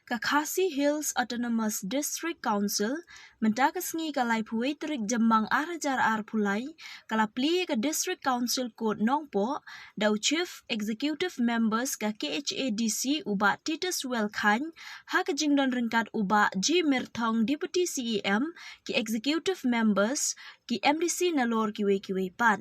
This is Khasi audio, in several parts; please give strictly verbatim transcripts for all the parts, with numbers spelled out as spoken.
Ka Khasi Hills Autonomous District Council mynta ka sngi ka laiphew tarik Jymmang ar hajar arphew lai ka la plie ïa ka District Council Court Nongpoh da u Chief Executive Members ka K H A D C u Bah Titus Welkhaiñ ha ka jingdon ryngkat u Bah G Myrthong Deputy C E M, ki Executive Members, ki M D C nalor kiwei kiwei pat.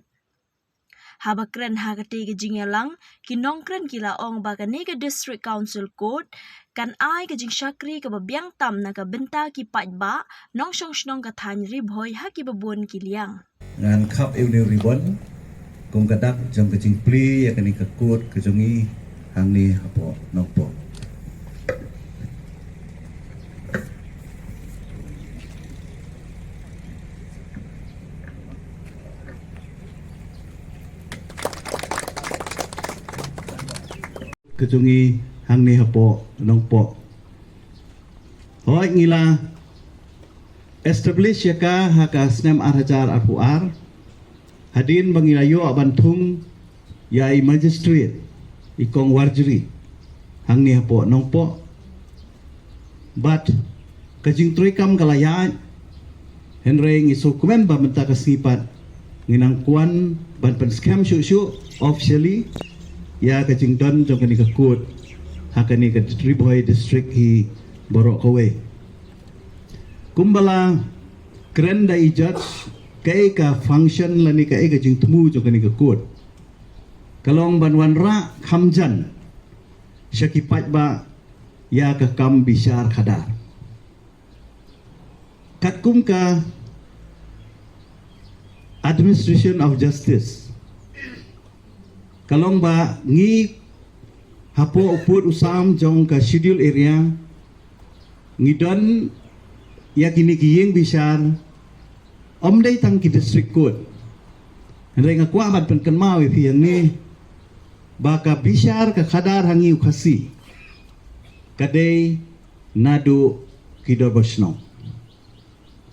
Haba kren ha katei ka jingïalang, ki nongkren ki la ong ba kane ka District Council Court kan ai ka jingshakri kaba biang tam na ka bynta ki paidbah nongshong shnong ka thaiñ Ri Bhoi ha kiba bun ki liang. Ngan khap ïa une u ribon kum ka dak jong ka jingplie ïa kane ka court ka jong ngi hangne hapoh Nongpoh. Ka jong ngi hangne hapoh Nongpoh. Hooid, ngi la establish ïa ka ha ka snem ar hajar arphew ar. Hadien ba ngi la ïoh ban thung ïa i magistrate, i Kong Warjri, hangne hapoh Nongpoh. Bad ka jingtrei kam ka la ïaid, hynrei ngi sngewkmen ba mynta ka sngi pat ngi nang kwah ban pynskhem shuh shuh officially ïa ka jingdon jong kane ka court ha kane ka Ri Bhoi District hi baroh kawei. Kumba la kren da i judge, kaei ka function lane kaei ka jingthmu jong kane ka court, ka long ban wanrah kham jan sha ki paidbah ïa ka kam bishar khadar. Katkum ka administration of justice, ka long ba ngi hapoh u pud u sam jong ka schedule area ngi don ïa kine ki ïing bishar, ym dei tang ki district court. Hynrei nga kwah ban pynkynmaw ïa phi hangne ba ka bishar ka khadar ha ngi u Khasi ka dei naduh ki dorbar shnong.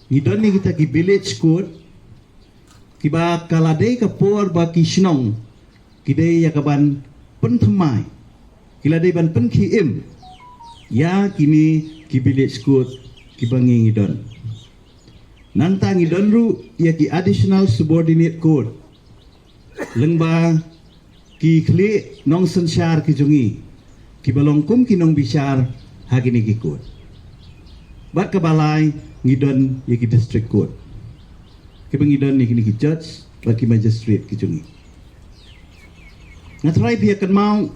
Ngi don ïa kita ki village court kiba ka la dei ka por ba ki shnong ki dei ïa ka ban pynthymmai, ki la dei ban pynkhie im ïa kine ki village court kiba ngi ngi don. Nangta ngi don ruh ïa ki additional subordinate court lyngba ki khlieh nongsynshar ki jong ngi kiba long kum ki nongbishar ha kine ki court. Bad kaba lai ngi don ïa ki district court kiba ngi don ïa kine ki judge bad ki magistrate ki jong ngi. Nga tharai phi ïa kynmaw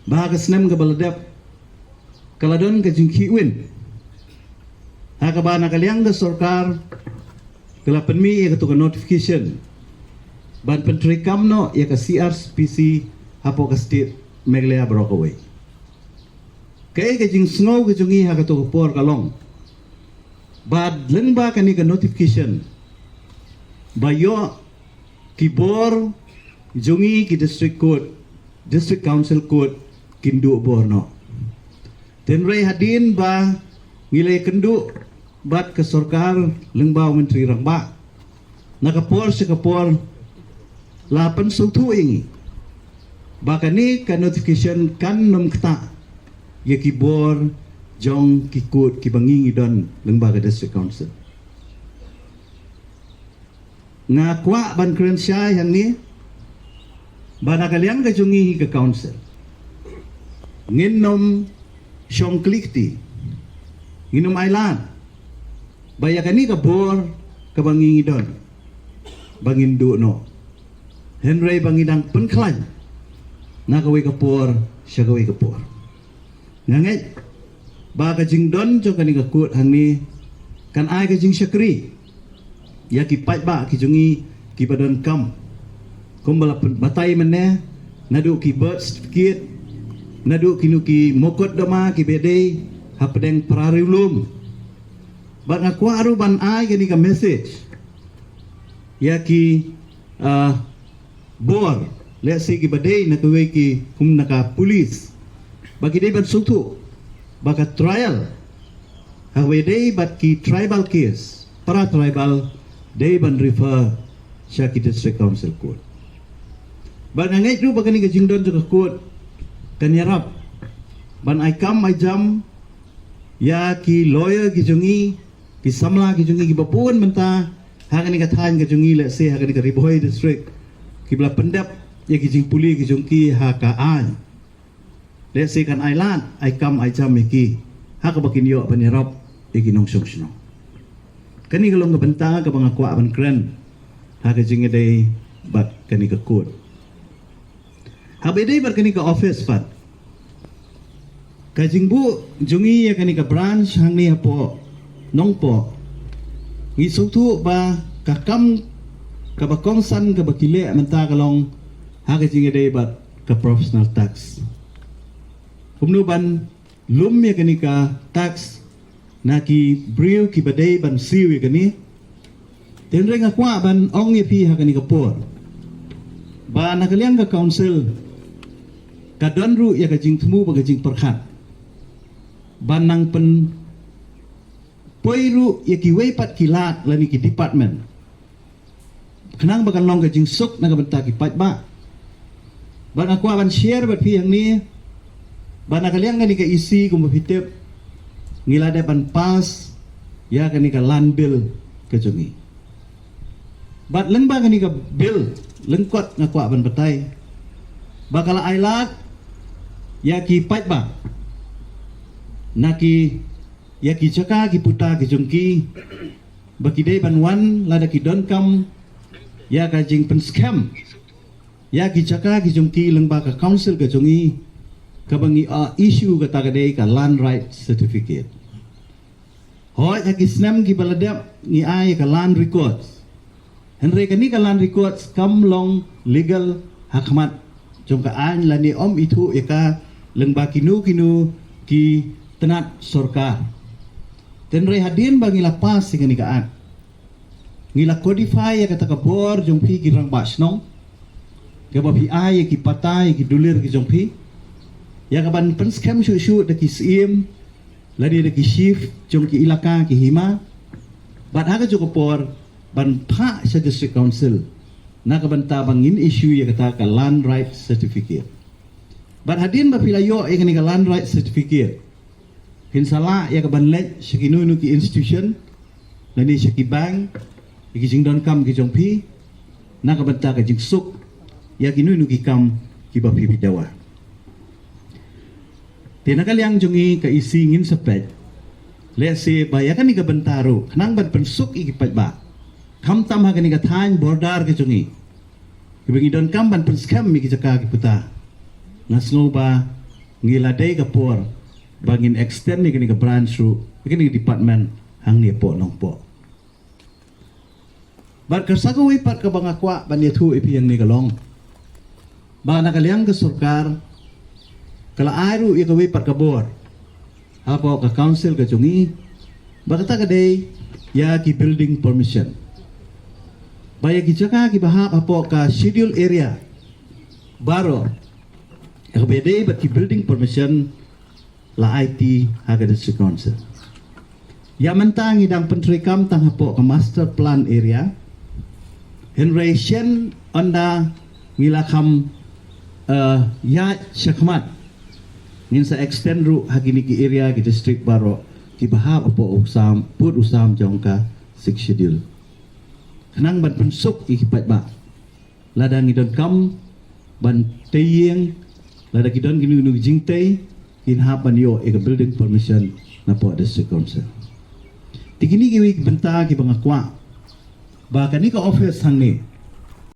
ba ha ka snem kaba la dep ka la don ka jingkhih win ha kaba na ka liang ka sorkar ka la pynmih ïa katu ka notification ban pyntreikam noh ïa ka C R P C hapoh ka state Meghalaya baroh kawei. Kaei ka jingsngew ka jong ngi ha katu ka por ka long ba lyngba kane ka notification ba ïoh ki bor jong ngi ki district court, district council court kin duh bor noh. Hynrei hadien ba ngi la ïakynduh bad ka sorkar lyngba u Myntri Rangbah, na ka por sha ka por la pynsngewthuh ïa ngi ba kane ka notification kan nym ktah ïa ki bor jong ki court kiba ngi ngi don lyngba ka district council. Nga kwah ban kren shai hangne ba na ka liang ka jong ngi hi ka council ngin nym shong kli kti, ngin nym ailad ba ïa kane ka bor kaba ngi ngi don ba ngin duh noh, hynrei ba ngi dang pynkhlaiñ na kawei ka por sha kawei ka por. Nga ngeit ba ka jingdon jong kane ka court hangne kan ai ka jingshakri ïa ki paidbah ki jong ngi kiba donkam, kumba la pyn-, batai mynne, naduh ki birth certificate, naduh kino ki mokotduma kiba dei hapdeng para riewlum. Bad nga kwah ruh ban ai kane ka message ïa ki, ah, bor, let's say, kiba dei na kawei ki kum na ka police, ba ki dei ban sngewthuh ba ka trial ha kaba dei bad ki tribal case, para tribal, dei ban refer sha ki district council court. Bad nga ngeit ruh ba kane ka jingdon jong ka court kan ïarap ban ai kam ai jam ïa ki lawyer ki jong ngi, ki samla ki jong ngi kiba bun mynta ha kane ka thaiñ ka jong ngi, lehse ha kane ka Ri Bhoi District, kiba la pyndep ïa ki jingpule ki jong ki ha ka aiñ. Lehse kan ai lad, ai kam, ai jam ïa ki ha kaba kin ïoh ban ïarap ïa ki nongshong shnong. Kane ka long ka bynta kaba nga kwah ban kren ha ka jingïadei bad kane ka court. Haba ïadei bad kane ka office pat, ka jingbuh jong ngi ïa kane ka branch hangne hapoh Nongpoh, ngi sngewthuh ba ka kam kaba kongsan kaba ki leh mynta ka long ha ka jingïadei bad ka professional tax. Kumno ban lum ïa kane ka tax na ki briew kiba dei ban siew ïa kane. Te hynrei nga kwah ban ong ïa phi ha kane ka por ba na ka liang ka council ka don ruh ïa ka jingthmu bad ka jingpyrkhat ban nang pynpoi ruh ïa kiwei pat ki lad lane ki department, khnang ba kan long ka jingsuk na ka bynta ki paidbah. Bad nga kwah ban share bad phi hangne ba na ka liang kane ka E C kumba phi tip, ngi la dep ban pass ïa kane ka land bill ka jong ngi. Bad lyngba kane ka bill lyngkot nga kwah ban batai ba ka la ai lad ïa ki paidbah na ki, ïa ki jaka ki puta ki jong ki, ba ki dei ban wan lada ki donkam ïa ka jingpynskhem ïa ki jaka ki jong ki lyngba ka council ka jong ngi, kaba ngi, ah, issue kata ka dei ka land right certificate. Hooid, ha ki snem kiba la dep ngi ai ka land records, hynrei kane ka land records kam long legal ha khmat jong ka aiñ lane ym ithuh ïa ka lyngba kino kino ki tnat sorkar. Te hynrei hadien ba ngi la pass ïa kane ka act, ngi la codify ïa kata ka bor jong phi ki rangbah shnong, kaba phi ai ïa ki pata ïa ki dulir ki jong phi, ïa kaban pynskhem shuh shuh da ki syiem lane da ki chief jong ki ilaka ki hima, bad ha kajuh ka por ban phah sha district council na ka bynta ba ngin issue ïa kata ka land right certificate. Bad hadien ba phi la ïoh ïa kane ka land right certificate, phin sa lah ïa kaban leit sha kino kino ki institution lane sha ki bank ïa ki jingdonkam ki jong phi na ka bynta ka jingsuk ïa kino kino ki kam kiba phi phi dawa. Te na ka liang jong ngi ka E C ngin sa peit, lehse ba ïa kane ka bynta ruh khnang ban pynsuk ïa ki paidbah, khamtam ha kane ka thaiñ border ka jong ngi, kiba ngi donkam ban pynskhem ïa ki jaka ki puta, nga sngew ba ngi la dei ka por ba ngin extend ïa kane ka branch ruh ïa kane ka department hangne hapoh Nongpoh. Bad ka sa kawei pat kaba nga kwah ban ïathuh ïa phi hangne ka long ba na ka liang ka sorkar ka la ai ruh ïa kawei pat ka bor hapoh ka council ka jong ngi, ba kata ka dei ïa ki building permission, ba ïa ki jaka kiba hap hapoh ka schedule area baroh, ïa kaba ïadei bad ki building permission la aiti ha ka district council. Ïa mynta ngi dang pyntreikam tang hapoh ka master plan area, hynrei shen ynda ngi la kham, eh, ïaid shakhmat, ngin sa extend ruh ha kine ki area ki district baroh kiba hap hapoh u sam, pud u sam jong ka Sixth Schedule, khnang ban pynsuk ïa ki paidbah. Lada ngi donkam ban tei ïing, lada ki don kino kino ki jingtei, kin hap ban ïoh ïa ka building permission napoh district council. Te kine kiwei ki bynta kiba nga kwah ba kane ka office hangne